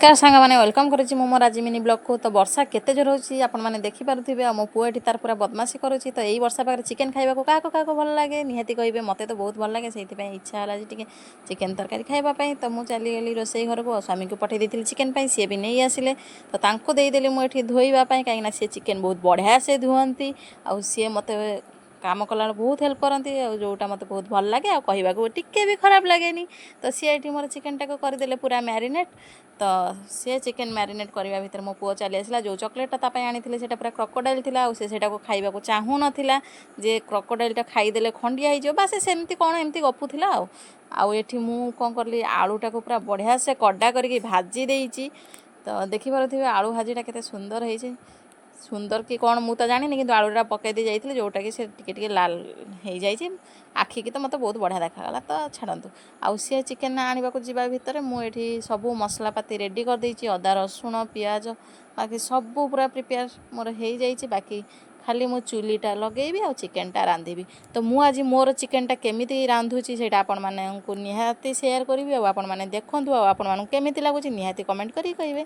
ନମସ୍କାର ସାଙ୍ଗମାନେ, welcome କରୁଛି ମୁଁ ମୋର ଆଜି ମିନି ବ୍ଲଗ୍କୁ। ତ ବର୍ଷା କେତେ ଜୋର ହେଉଛି, ଆପଣମାନେ ଦେଖିପାରୁଥିବେ। ଆଉ ମୋ ପୁଅ ଏଠି ତାର ପୁରା ବଦମାସି କରୁଛି। ତ ଏଇ ବର୍ଷା ପାଗରେ ଚିକେନ୍ ଖାଇବାକୁ କାହାକୁ କାହାକୁ ଭଲ ଲାଗେ, ନିହାତି କହିବେ। ମୋତେ ତ ବହୁତ ଭଲ ଲାଗେ। ସେଇଥିପାଇଁ ଇଚ୍ଛା ହେଲା ଯେ ଟିକେ ଚିକେନ୍ ତରକାରୀ ଖାଇବା ପାଇଁ। ତ ମୁଁ ଚାଲିଗଲି ରୋଷେଇ ଘରକୁ ଆଉ ସ୍ୱାମୀକୁ ପଠାଇ ଦେଇଥିଲି ଚିକେନ୍ ପାଇଁ, ସିଏ ବି ନେଇ ଆସିଲେ। ତ ତାଙ୍କୁ ଦେଇଦେଲି ମୁଁ ଏଠି ଧୋଇବା ପାଇଁ, କାହିଁକିନା ସିଏ ଚିକେନ୍ ବହୁତ ବଢ଼ିଆ ସେ ଧୁଅନ୍ତି ଆଉ ସିଏ ମୋତେ କାମ କଲାବେଳେ ବହୁତ ହେଲ୍ପ କରନ୍ତି, ଆଉ ଯେଉଁଟା ମୋତେ ବହୁତ ଭଲ ଲାଗେ ଆଉ କହିବାକୁ ଟିକେ ବି ଖରାପ ଲାଗେନି। ତ ସିଏ ଏଠି ମୋର ଚିକେନଟାକୁ କରିଦେଲେ ପୁରା ମ୍ୟାରିନେଟ୍। ତ ସିଏ ଚିକେନ୍ ମ୍ୟାରିନେଟ୍ କରିବା ଭିତରେ ମୋ ପୁଅ ଚାଲି ଆସିଲା। ଯେଉଁ ଚକୋଲେଟ୍ଟା ତା ପାଇଁ ଆଣିଥିଲି, ସେଇଟା ପୁରା କ୍ରକୋଡାଇଲ୍ ଥିଲା ଆଉ ସେ ସେଇଟାକୁ ଖାଇବାକୁ ଚାହୁଁନଥିଲା, ଯେ କ୍ରକୋଡାଇଲ୍ଟା ଖାଇଦେଲେ ଖଣ୍ଡିଆ ହେଇଯିବ ବା ସେ ସେମିତି କ'ଣ ଏମିତି ଗପୁଥିଲା। ଆଉ ଏଠି ମୁଁ କ'ଣ କଲି, ଆଳୁଟାକୁ ପୁରା ବଢ଼ିଆ ସେ କଡ଼ା କରିକି ଭାଜି ଦେଇଛି। ତ ଦେଖିପାରୁଥିବେ, ଆଳୁ ଭାଜିଟା କେତେ ସୁନ୍ଦର ହେଇଛି। ସୁନ୍ଦର କି କ'ଣ ମୁଁ ତ ଜାଣିନି, କିନ୍ତୁ ଆଳୁଟା ପକାଇ ଦେଇ ଯାଇଥିଲି, ଯେଉଁଟାକି ସେ ଟିକେ ଟିକେ ଲାଲ ହେଇଯାଇଛି। ଆଖିକି ତ ମୋତେ ବହୁତ ବଢ଼ିଆ ଦେଖାଗଲା। ତ ଛାଡ଼ନ୍ତୁ, ଆଉ ସିଏ ଚିକେନ୍ ଆଣିବାକୁ ଯିବା ଭିତରେ ମୁଁ ଏଠି ସବୁ ମସଲାପାତି ରେଡ଼ି କରିଦେଇଛି। ଅଦା, ରସୁଣ, ପିଆଜ, ବାକି ସବୁ ପୁରା ପ୍ରିପେୟାର ମୋର ହେଇଯାଇଛି। ବାକି ଖାଲି ମୁଁ ଚୁଲିଟା ଲଗେଇବି ଆଉ ଚିକେନଟା ରାନ୍ଧିବି। ତ ମୁଁ ଆଜି ମୋର ଚିକେନଟା କେମିତି ରାନ୍ଧୁଛି, ସେଇଟା ଆପଣମାନଙ୍କୁ ନିହାତି ସେୟାର କରିବି। ଆଉ ଆପଣମାନେ ଦେଖନ୍ତୁ ଆଉ ଆପଣମାନଙ୍କୁ କେମିତି ଲାଗୁଛି, ନିହାତି କମେଣ୍ଟ କରିକି କହିବେ।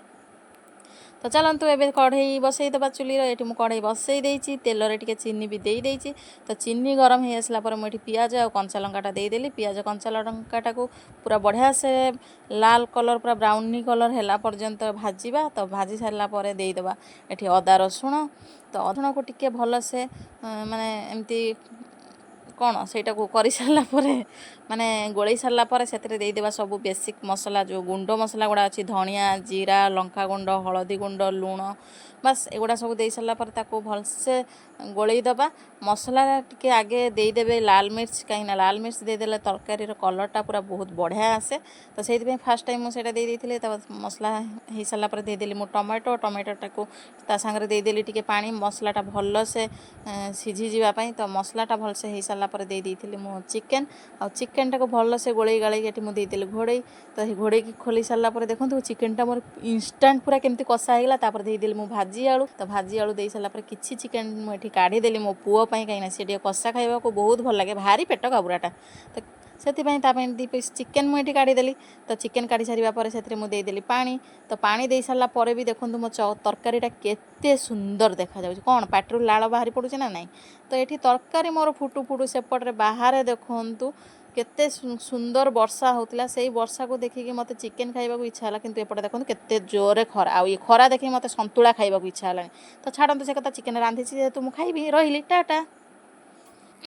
ତ ଚାଲନ୍ତୁ, ଏବେ କଢ଼େଇ ବସେଇ ଦେବା ଚୁଲିର। ଏଠି ମୁଁ କଢ଼େଇ ବସେଇ ଦେଇଛି, ତେଲରେ ଟିକେ ଚିନି ବି ଦେଇ ଦେଇଛି। ତ ଚିନି ଗରମ ହେଇ ଆସିଲା ପରେ ମୁଁ ଏଠି ପିଆଜ ଆଉ କଞ୍ଚା ଲଙ୍କାଟା ଦେଇଦେଲି। ପିଆଜ କଞ୍ଚା ଲଙ୍କାଟାକୁ ପୁରା ବଢ଼ିଆ ସେ ଲାଲ କଲର୍, ପୁରା ବ୍ରାଉନି କଲର୍ ହେଲା ପର୍ଯ୍ୟନ୍ତ ଭାଜିବା। ତ ଭାଜି ସାରିଲା ପରେ ଦେଇଦେବା ଏଠି ଅଦା ରସୁଣ। ତ ରସୁଣକୁ ଟିକେ ଭଲସେ ମାନେ ଏମିତି କ'ଣ ସେଇଟାକୁ କରିସାରିଲା ପରେ, ମାନେ ଗୋଳେଇ ସାରିଲା ପରେ ସେଥିରେ ଦେଇଦେବା ସବୁ ବେସିକ୍ ମସଲା, ଯେଉଁ ଗୁଣ୍ଡ ମସଲା ଗୁଡ଼ା ଅଛି, ଧଣିଆ, ଜିରା, ଲଙ୍କା ଗୁଣ୍ଡ, ହଳଦୀ ଗୁଣ୍ଡ, ଲୁଣ। ବାସ୍, ଏଗୁଡ଼ା ସବୁ ଦେଇ ସାରିଲା ପରେ ତାକୁ ଭଲସେ ଗୋଳେଇ ଦେବା। ମସଲା ଟିକେ ଆଗେ ଦେଇଦେବେ ଲାଲ ମିର୍ଚ, କାହିଁକିନା ଲାଲ ମିର୍ଚ ଦେଇଦେଲେ ତରକାରୀର କଲର୍ଟା ପୁରା ବହୁତ ବଢ଼ିଆ ଆସେ। ତ ସେଇଥିପାଇଁ ଫାର୍ଷ୍ଟ ଟାଇମ୍ ମୁଁ ସେଇଟା ଦେଇ ଦେଇଥିଲି। ତ ମସଲା ହେଇସାରିଲା ପରେ ଦେଇଦେଲି ମୁଁ ଟମାଟୋ। ଟମାଟୋଟାକୁ ତା ସାଙ୍ଗରେ ଦେଇଦେଲି ଟିକେ ପାଣି, ମସଲାଟା ଭଲସେ ସିଝିଯିବା ପାଇଁ। ତ ମସଲାଟା ଭଲସେ ହେଇସାରିଲା ପରେ ଦେଇ ଦେଇଥିଲି ମୁଁ ଚିକେନ୍। ଆଉ ଚିକେନଟାକୁ ଭଲସେ ଗୋଳେଇ ଗାଳେଇକି ଏଠି ମୁଁ ଦେଇଦେଲି ଘୋଡ଼େଇ। ତ ଘୋଡ଼େଇକି ଖୋଲି ସାରିଲା ପରେ ଦେଖନ୍ତୁ, ଚିକେନଟା ମୋର ଇନଷ୍ଟାଣ୍ଟ ପୁରା କେମିତି କଷା ହେଇଗଲା। ତାପରେ ଦେଇଦେଲି ମୁଁ ଭାଜି ଆଳୁ। ତ ଭାଜି ଆଳୁ ଦେଇ ସାରିଲା ପରେ କିଛି ଚିକେନ ମୁଁ ଏଠି କାଢ଼ିଦେଲି ମୋ ପୁଅ ପାଇଁ, କାହିଁକିନା ସିଏ ଟିକେ କଷା ଖାଇବାକୁ ବହୁତ ଭଲ ଲାଗେ, ଭାରି ପେଟ କାବୁରାଟା। ତ ସେଥିପାଇଁ ତା ପାଇଁ 2 ପିସ୍ ଚିକେନ ମୁଁ ଏଠି କାଢ଼ିଦେଲି। ତ ଚିକେନ କାଢ଼ି ସାରିବା ପରେ ସେଥିରେ ମୁଁ ଦେଇଦେଲି ପାଣି। ତ ପାଣି ଦେଇ ସାରିଲା ପରେ ବି ଦେଖନ୍ତୁ, ମୋ ତରକାରୀଟା କେତେ ସୁନ୍ଦର ଦେଖାଯାଉଛି। କ'ଣ ପାଟିରୁ ଲାଳ ବାହାରି ପଡ଼ୁଛି ନା ନାହିଁ? ତ ଏଠି ତରକାରୀ ମୋର ଫୁଟୁ ଫୁଟୁ ସେପଟରେ ବାହାରେ ଦେଖନ୍ତୁ, କେତେ ସୁନ୍ଦର ବର୍ଷା ହେଉଥିଲା। ସେଇ ବର୍ଷାକୁ ଦେଖିକି ମୋତେ ଚିକେନ ଖାଇବାକୁ ଇଚ୍ଛା ହେଲା। କିନ୍ତୁ ଏପଟେ ଦେଖନ୍ତୁ, କେତେ ଜୋରରେ ଖରା, ଆଉ ଏ ଖରା ଦେଖିକି ମୋତେ ସନ୍ତୁଳା ଖାଇବାକୁ ଇଚ୍ଛା ହେଲାଣି। ତ ଛାଡ଼ନ୍ତୁ ସେ କଥା, ଚିକେନ ରାନ୍ଧିଛି ଯେହେତୁ ମୁଁ ଖାଇବି। ରହିଲି, ଟାଟା।